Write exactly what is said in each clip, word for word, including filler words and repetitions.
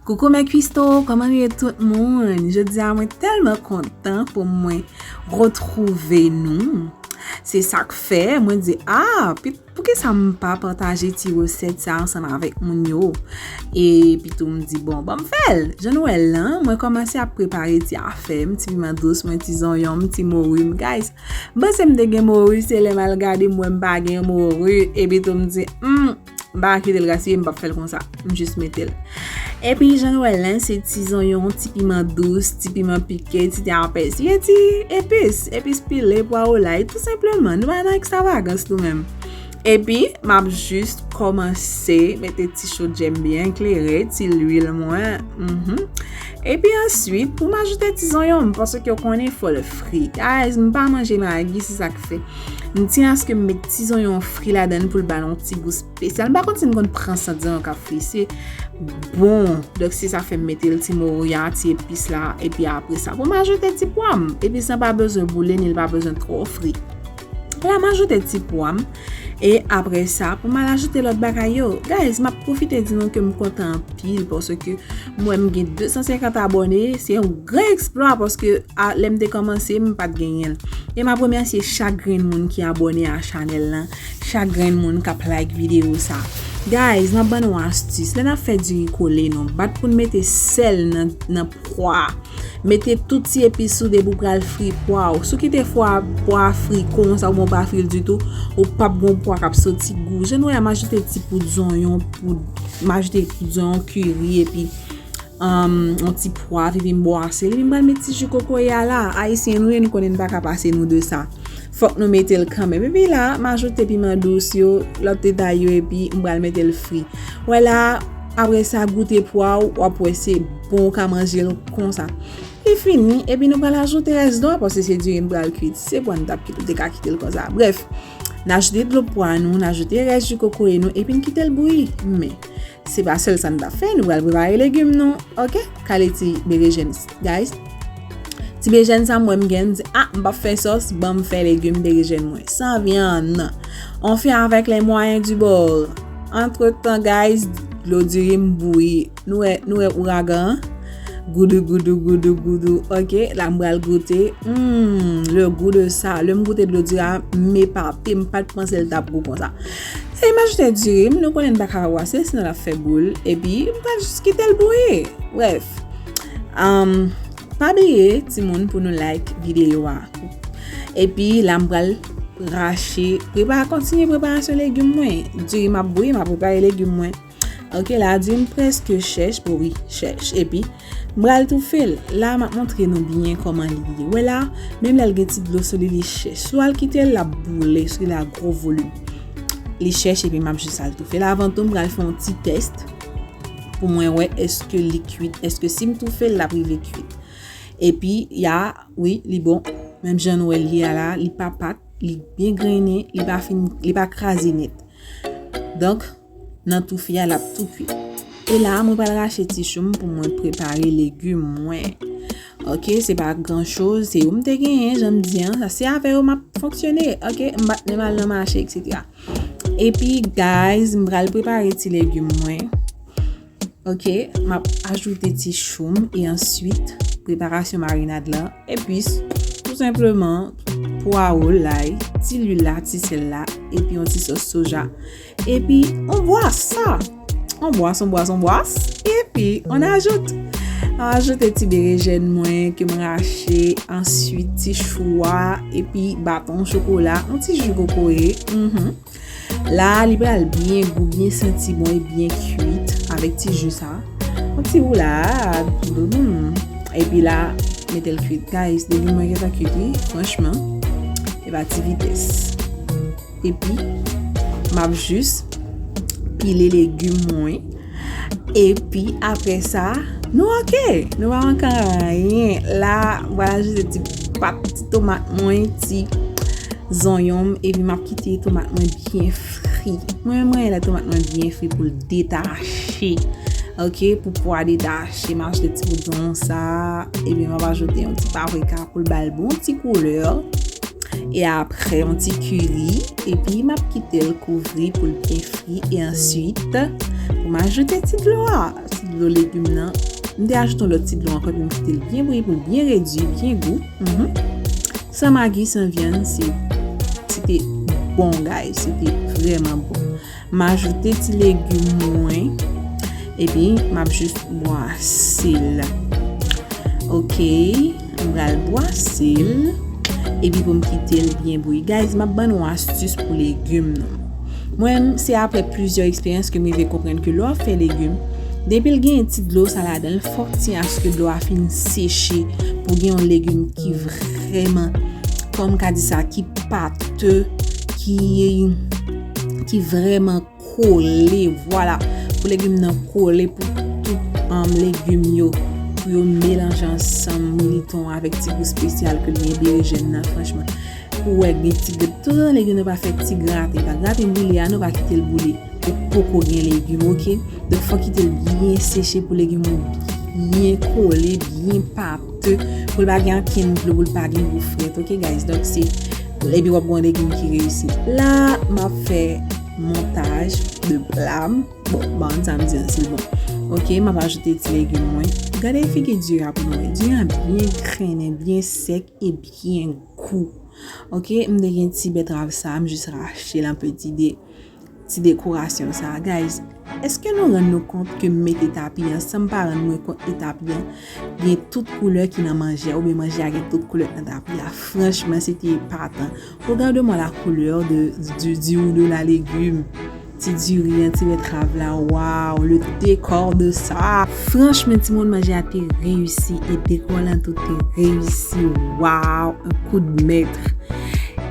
Koukou mè kwisto, kòman nou ye tout moun? Jodi a mwen tèlman kontan pou mwen retwouve nou. Se sa k fè mwen di, ah, pi- poukisa m pa pataje ti resèt sa ansanm avèk moun yo? Epi tou m di, bon, ban m fè l. Jan nou wè l lan, mwen kòmanse ap prepare ti afè m, ti piman dous mwen, ti zonyon m, ti mori m. Guys, m panse m te gen mori, se lè m al gade m wè m pa gen mori. Epi tou m di, hmm, m pa kite l gaspiye, m p ap fè l konsa. M jis mete l. Epi, jan nou wè l lan, se ti zonyon, ti piman dous, ti piman pike, ti, ti apèsi, e ti epis, epis pile, pwawo, lay, tou senpleman. Nou pa nan ekstravagans nou menm. Epi, m ap jis kòmanse mete ti chodyè m byen klere, ti lwil mwen. Mhm. Epi answit, pou m ajoute ti zonyon m, paske w konnen fò l fri. Guys, m pa manje magi, se sa k fè. M tyen aske m met ti zonyon fri ladan l pou l ba l yon ti gou espesyal. M pa konn si n konn pran sant zanyon k ap frise. Bon, donk se sa fè m mete l ti mori a, ti epis la, epi apre sa, pou m ajoute ti pwa m. Epis lan pa bezwen boule, ni l pa bezwen twò fri. La, m ajoute ti pwa m. E apre sa, pou m al ajoute lòt bagay yo. Guys, m ap pwofite di nou ke m kontan anpil, paske m wè m gen de san senkant abòne. Se yon gran eksplwa, paske a, lè m te kòmanse, m pa t genyen l. E m ap remèsye chak grenn moun ki abòne a chanèl lan, chak grenn moun k ap like videyo sa. Guys, m ap ban nou astis. Lè n ap fè diri kole nou, bat pou n mete sèl nan, nan pwa. Mete tout ti epis ou depi w pral fri pwa w. Si w kite fwa, pwa fri konsa, oubyen w pa fri l ditou, ou p ap gen yon pwa k ap soti gou. Jan nou wè a, m ajoute ti poud zonyon, poud, m ajoute poud zonyon kiri, epi um, yon ti pwav, epi m bwase l, epi m pral met ti ji kokoye a la. Ayisyen nou ye, nou konnen n pa ka pase nou de sa. Fòk nou mete l kanmenm. Epi la, m ajoute piman dous yo, lòt detay yo, epi m pral mete l fri. Wè la, apre sa, goute pwa w, w ap wè se bon, w ka manje l konsa. Li fini, epi nou pral ajoute rès dlo a, paske se diri m pral kwit. Se pwa n t ap kite, ou te ka kite l konsa. Brèf, n ajoute dlo pwa nou, n ajoute rès ji kokoye nou, epi n kite l bouyi. Men, se pa sèl sa n t ap fè, nou pral prepare legim nou, oke? Kale ti berejèn, guys. Ti berejèn sa, m wè m gen, m di, ah, m p ap fè sòs, ban m fè legim berejèn mwen. San vyann. On fait avec les moyens du bord. Antretan, guys, dlo diri m bouyi. Nou wè, nou wè ouragan an. Goudou, goudou, goudou, goudou. Oke, la m pral goute. Hmm, le goût de ça. Lè m goute dlo diri a, m epape, m pa t panse l t ap gou konsa. E m ajoute diri m, nou konnen n pa ka wase, sinon l ap fè boul. Epi, m pral jis kite l bouyi. Brèf. Um, pa bliye, timoun, pou nou like videyo a. Epi, la m pral rache, prepare, kontinye preparasyon legim mwen. Diri m ap bouyi, m ap prepare legim mwen. Oke, la, diri m prèske chèch, bon, wi, chèch. Epi, m pral toufe l. La, m ap montre nou byen kòman li ye. Wè la, menm lè l gen ti dlo sou li, li chèch. Si w al kite l, l ap boule, si l a gwo volim. Li chèch, epi m ap jis al toufe l. Avan tou, m pral fè yon ti tès pou mwen wè èske li kwit, èske si m toufe l, l ap rive kwit. Epi, ya, wi, li bon. Menm jan nou wè l ye a la, li pa pat, li byen grennen, li pa fin, li pa kraze nèt. Donk, nan toufe a, l ap tou kwit. E la, mwen pral rache ti chou m pou mwen prepare legim mwen. Oke, se pa gran choz, se yo m te genyen, jan m di an, sa se avè yo m ap fonksyone, oke, m pa t menm al nan mache, etsetera. Epi, guys, m pral prepare ti legim mwen. Oke, m ap ajoute ti chou m e answit preparasyon marinad lan. Epis, tou senpleman, pwawo, lay, ti lwil la, ti sèl la, epi yon ti sòs soja. Epi, on bwasa. On bwasa, on bwasa, on bwasa. Epi, on ajoute. An ajoute ti berejèn mwen ke m rache, answit ti chou a, epi baton chokola, yon ti ji kokoye. Mhm. La, li pral byen gou, byen santi bon e byen kwit avèk ti ji sa. Yon ti woulad. Hmm. Epi la, mete l kwit. Guys, depi mwen gentan kwit, wi, franchman, e pa ti vitès. Epi, m ap jis pile legim mwen. Epi, apre sa, nou oke. Nou pa manke anyen. La, m pral ajoute ti pat, ti tomat mwen, ti zonyon m, epi m ap kite tomat mwen byen fri. Mwen, mwen renmen lè tomat mwen byen fri pou l detache. Oke, pou pwa detache, m ajoute ti poud zonyon sa, epi m ap ajoute yon ti paprika pou l ba l bon ti koulè. E apre, yon ti kiri, epi m ap kite l kouvri pou l byen fri. E answit, pou M ajoute ti dlo a, ti dlo legim nan. M te ajoute yon lòt ti dlo ankò, epi m kite l byen bouyi pou l byen redui, byen gou. Mhm. San magi, san vyann, se, se te bon, guys. Se te vrèman bon. M ajoute ti legim mwen, epi m ap jis bwase l. Ok, m pral bwase l, epi pou m kite l byen bouyi. Guys, m ap ban nou astis pou legim nou. Mwen, se apre plizyè eksperyans ke m rive konprann ke lè w ap fè legim, depi l genyen ti dlo sa ladan l, fòk ti aske dlo a fin seche pou gen yon legim ki vrèman, kòman m ka di sa, ki pate, ki, ki vrèman kole, vwala, pou legim nan kole, pou tout, um, legim yo, pou yo melanje ansanm, militon avèk ti gou espesyal ke l gen, berejèn nan, franchman. Pou wè gen ti grat-, tout tan legim nou pa fè ti graten, pa graten boule a, nou pa kite l boule. Ou poko gen legim, ok? Donk, fò kite l byen seche pou legim ou byen kole, byen pate, pou l pa gen ankenn dlo, pou l pa gen gou frèt, ok, guys? Donk, se, epi w ap gen yon legim ki reyisi. La, m ap fè montaj de pla m. Bon, bann sa m di an, se bon. Ok, m ap ajoute ti legim mwen. Gade figi diri a pou nou wè. Diri a byen grennen, byen sèk e byen gou. Ok, m te gen ti bètrav sa, m jis rache l anpe ti de, ti dekorasyon sa. Guys, èske nou rann nou kont ke m mete tapi an san m pa rann mwen kont de tapi an gen tout koulè ki nan manje a, oubyen manje a gen tout koulè nan tapi a? Franchman, se te epatan. Regardez-moi la couleur de, du, du ou de la légume. Ti diri an, ti bètrav la, waw, le décor de ça. Franchman, timoun, manje a te reyisi e dekò lan tou te reyisi. Waw, un coup de maître.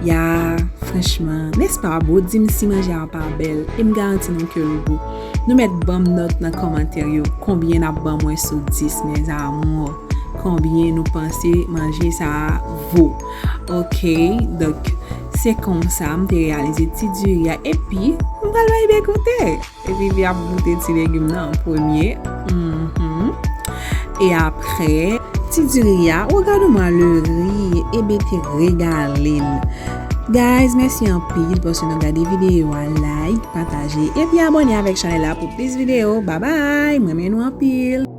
Ya, franchman, nèspa, bro, di m si manje a pa bèl, e m garanti nou ke l gou. Nou mèt ban m nòt nan kòmantè yo, konbyen n ap ban mwen sou dis, mes amours? Konbyen nou panse manje sa a vo? Ok, donk, se konsa m te reyalize ti diri a, epi m pral bay byen goute. Epi, epi ap goute ti legim nan an premye. Mhm. E apre, ti diri a, regardez-moi le riz, e ben te regale m. Guys, mèsi anpil paske nou gade videyo a, like, pataje, epi abòne avèk chanèl la pou plis videyo. Babay, m renmen nou anpil.